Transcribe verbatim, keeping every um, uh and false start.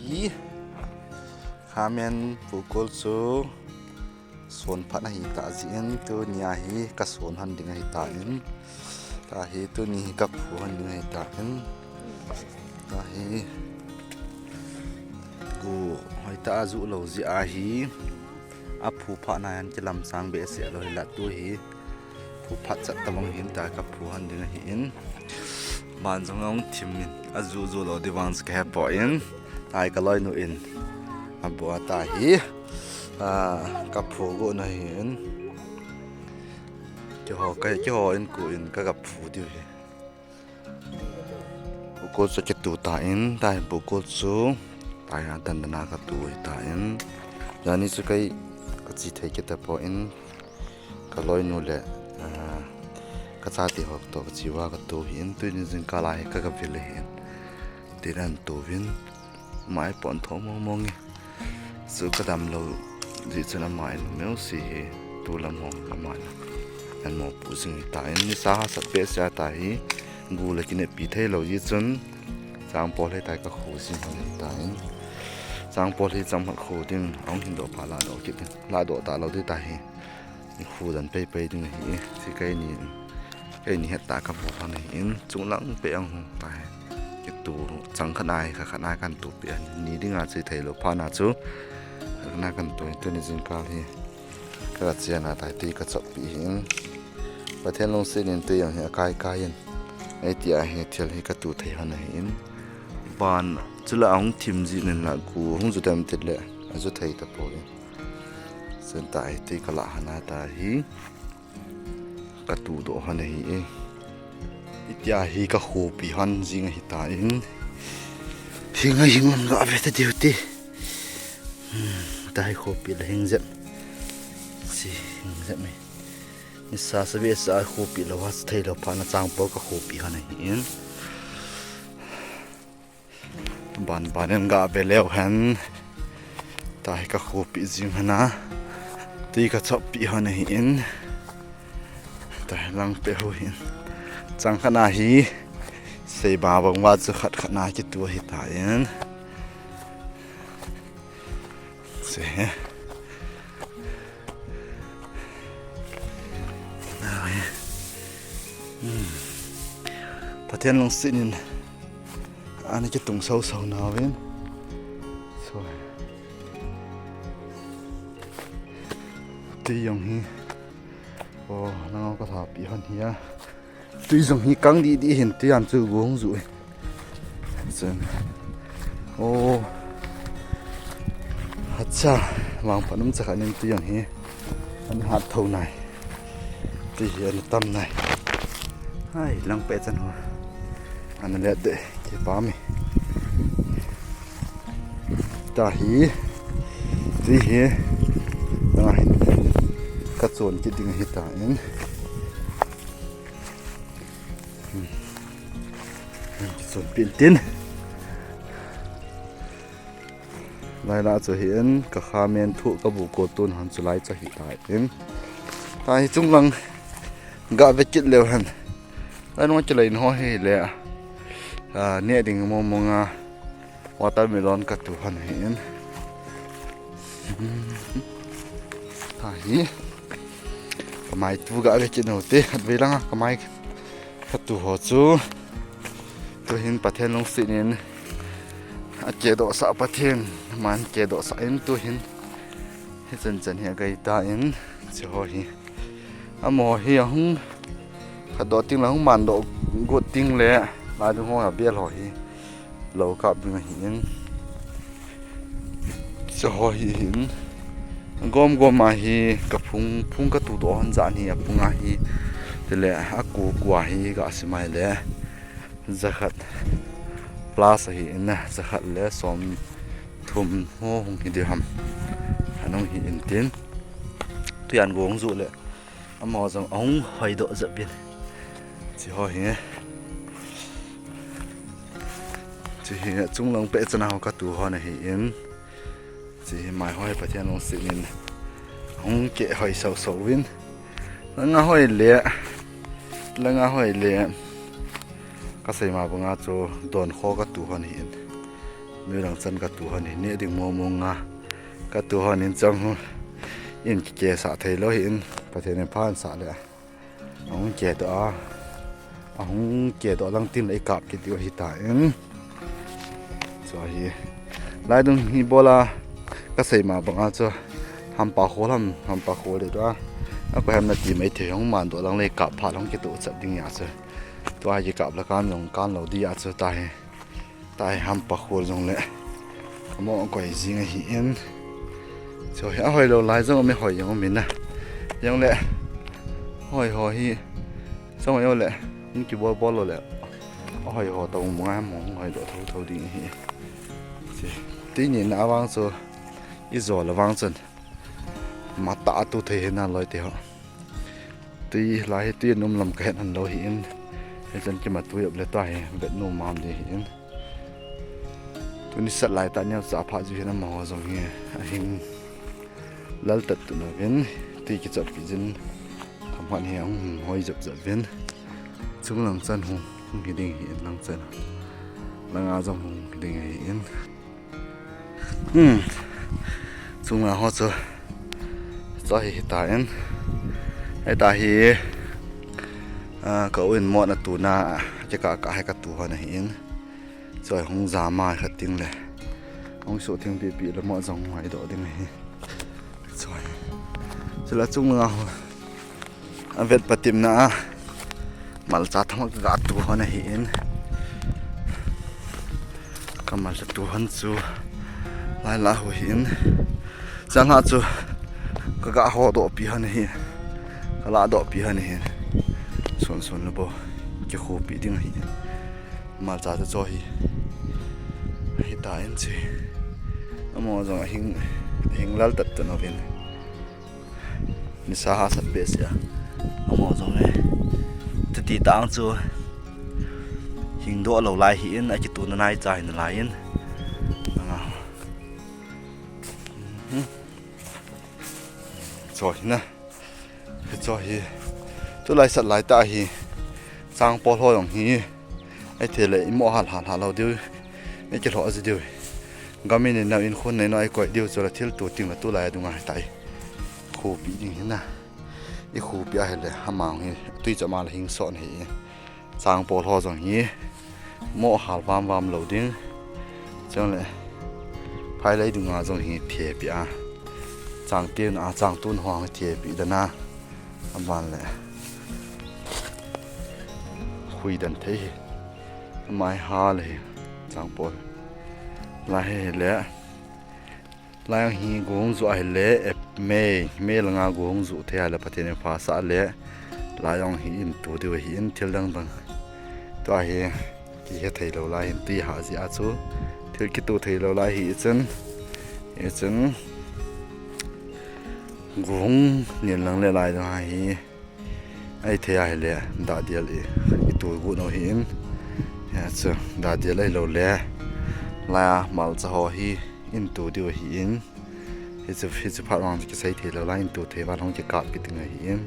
Hi, khamen pukol chu son phat ahi ta jin, tuni ahi ka son han ding ahi ta in. Tahi tuni hi ka phu han ding ahi ta in. Tahi gu hoi ta ju lo ji ahi. A phu phat na yan ki lam sang be se lo hi la tu hi. Phu phat chat ta bang hin ta ka phu han ding ahi in. Ban jong ong thim in a ju ju lo di vang ka he po in. Tai ka loi nu in. A bua ta hi. A ka phu gu na hi in. Ki ho ka, ki ho in ku in ka ka phu diu hi. Bukol chu ki tu ta in, tai bukol chu. Tai a dan dan a ka tu hi ta in. Jani chu kai ka chi thei ki ta po in. Ka loi nu le, a, ka cha ti ho to ka chi va ka tu hi in. Tuni jingkah lai ka ka vil hi in. Ti nan tu vin. Mai pon tho mong mong e. Chu ka dam lo ji chun ama in meu si hi tu lam ho ama in. An mo pu jing ta in ni sa ha sat pe sia ta hi. Gu le kine pi thei lo ji chun. Chang pol hi tai ka khu jing hi ta in. Chang pol hi chang ma khu ding ong hin do pha la do kit ding. La do ta lo di ta hi. Khu dan pei pei ding hi. Si kai ni. Kai ni het ta ka mo han hi in. Chung lang pe ang hu ta hi. Ki tu chang khat ai kha khat ai kan tu pi an. Ni ding a chi thei lo pha na chu. Khat na kan tu tu ni jingkah hi. Ka chia na tai ti ka chop pi hin. Pathen lungset in tui jong hi a kai kai in. Ei ti a hi thil hi ka tu thei hon ahi in. Ban chu la hung thim ji nin la gu hung ju dem tit le. A ju thei ta po in. Sen ta ai ti ka la hana ta hi. Ka tu do hon ahi e. Itia hi ka khopi hon jing ahi ta in. Hinga hing lam ga ve ta diu ti. Hmm, ta hi khopi la hing jep. Si hing jep me. Ni sa sa ve sa khopi la wa thei lo pha na chang po ka khopi hon ahi in. Ban ban en ga ve leo hen. Ta hi ka khopi jing hana. Tui ka chop pi hon ahi in. Ta hi lang pe ho hin. Chang khana hi. Sei ba bang wa chu khat khat na ki tu hi ta in. Se he. Pathen lungset in ani ki tung sau sau na vin. So. Tui jong hi. O, nang ka tha pi hon hi a. Tui jong hi kang di di hin tui an chu gong ju. Chen. O. Acha, vang panum cha khanin tui jong hi. An hat tho nai. Tui hi an tam nai. Hai, lang pe chan ho. An le de, ki pa mi. Ta hi. Tui hi. Nang hin. Ka chon ki ding hi ta in. Chun pin tin. Lai la chu hi in ka kha men thu ka bu ko tun han chu lai cha hi ta in. Ta hi chung lang ga ve kit leo han. Lai nong ki lai ho hi le. A, ne ding mo mo nga. Watermelon ka tu han hi in. Ta hi. Ka mai tu ga ve kit no te. At ve langa ka mai ka tu ho chu. Tu hin Pathen lungset in. A ke do sa Pathen. Man ke do sa in tu hin. Hi chen chen hi a gai ta in. Chi ho hi. Amo hi a hung. Kha do ting la hung man do gut ting le. Lai du ho a bial ho hi. Lo kap ding ahi in. Chu ho hi hin. Gom gom a hi ka phung, phung ka tu do hon jan hi a phung a hi. Tile a ku ku a hi ka simai le. Jakhat plus ahi in jakhat le som thum ho hung hi di ham. Anong hi in tin. Tu yan gong zu le. Amo jong ahung hoi do jep in. Chi ho hi. Chi hi chung lang pe chana ho ka tu ho na hi in. Chi hi mai hoi Pathen lungset in. Ahung ke hoi sau sau in. Langa hoi le. Langa hoi le. Ka sei ma banga chu don kho ka tu ho na hi in. Milang chan katu hon hi neh ding momo nga. Katu hon in chang hu. In kikeh sah thei lou hi in. Pathen in phan sah le. Ahung keh doh a. Ahung keh doh lang tin le i kap kit diu ahi ta in. Chu ahi. Lai dung hi bola kasei ma banga chu. Hampa khol ham, hampa khol le doh a. Akoi ham nati mai thei hung man doh lang le i kap phat hung kituh chat ding a chu. Tua hi kikap le kan jong kan lou di a chu ta hi. Tahi hampa khol jong le. Amo koi jing ahi in. Chu hi ahoi lou lai jong mi hoi jong mi na. Jong le. Hoi ho hi. Jong jong le. Hung kibol bol lou le. Ahoi ho tong mo ngai mo hoi doh tho tho ding hi. Chu. Tuni na vang chu. I jo le vang chun. Mata tu thei hi na loi te ho. Tui lai hi tui num lam ka het han lou hi in. Hichan kima tui op le ta hi vet num mam di hi in. Tuni sat lai ta neo cha pha ju hin amaho jong hi. Ahing lal tat tu na vin. Tui kichop pi jin. Kamhan hi ahung hoi jop jop vin. Chung lang chan hung, hung hi ding hi in lang chan. Langa jong hung hi ding hi in. Hmm. Chunga ho chu. Chu hi hi ta in. Hi ta hi. Ah, ka u in mo na tu na. Ke ka ka hai ka tu ho na hi in. Chu hung ja ma khat ding le. Hung su thing pi pi le mo jong hung hai doh ding hi. Chu hi. Chu la chunga ho. A vet patipna a malcha thama ka ga tu hon ahi in. Ka malcha tu hon chu lai la hu hi in. Chang ha chu ka ga ho doh pi hon ahi. Ka la doh pi hon ahi. Sun sun le bo ki khu pi ding ahi. Malcha chu cho hi. Hi ta in chi. Amo jong hing hing lal tat tat no vin. Nisa ha sat be sia. Amo jong le. Titi tang chu. Hing doh lou lai hi in, a kitu na nai cha hin lai in. Anga. Mhm. Cho hi na. Cho hi. Tu lai sat lai ta hi. Chang pol ho jong hi. Ai the le i mo hal hal hal lou diu. I kilhoh ji diu. Gam in nau in khun nei no ai koi diu chu la thil tu ting la tu lai a dunga hi tai. Khu pi ding hi na. I khu pi a hi le ama hi tui cha ma la hing son hi. Chang pol ho jong hi. Mo hal vam vam lou ding. Chang le. Phai lai dunga jong hi the pi a. Chang tin a chang tun ho hi the pi da na. Aban le. Hui dan thei hi. Mai ha le hi. Chang pol. Lai hi le. Lai hi gong zu a hi le. Ep mei. Mei langa gong zu thei a le Pathen in pha sa le. Lai jong hi in tu diu hi in thil dang dang. Tua hi. Ki he thei lou lai hin ti ha ji a chu. Thil kitu thei lou lai hi i chun. I chun. Gong nil lang le lai dang hi. Ai thei a hi le, da dial i, i tu gu no hi in. Ya chu, da dial ai lou le. Lai a malcha ho hi, in tu diu hi in. Hi chu, hi chu phat vang kisei thei lou lai, in tu thei vang hong kikap pi ding hi in.